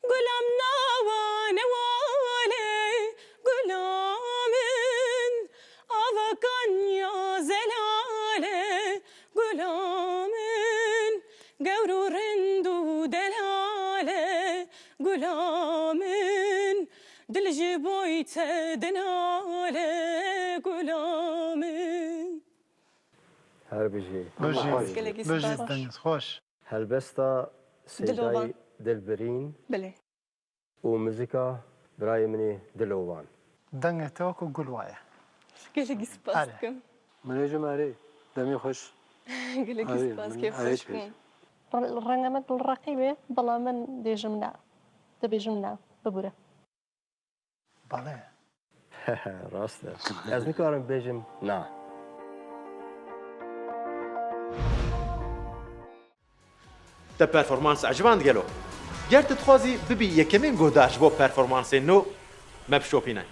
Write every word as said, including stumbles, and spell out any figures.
Gulam nawane wale, gula min, avakan ya zelale, gula min, gewr û rind û delale, gula min, dil ji boy te dinale, gula min. Her bijî. Bijî. Gelekî Bijî spas. Deniz, xweş. Helbesta Dilovan. Seydayî Dilbirîn Belê. Û muzîka birayê min ê Dilovan. Dengê te wekî gul waye. Gelekî spas Erê. Dikim. Min ê jim erê. Demê xweş. Gelekî Erê, spas, min kêf erê xweş pêş. Bû. Re-, renge min dilreqî be, bela min dêjim na. Dibêjim na. Bibûre. Belê. Rast e. Ez nikarim bêjim na. Te performans eciband gelo? Ger tu dixwazî bibî yekemîn guhdar ji bo performansên nû, me bişopîne.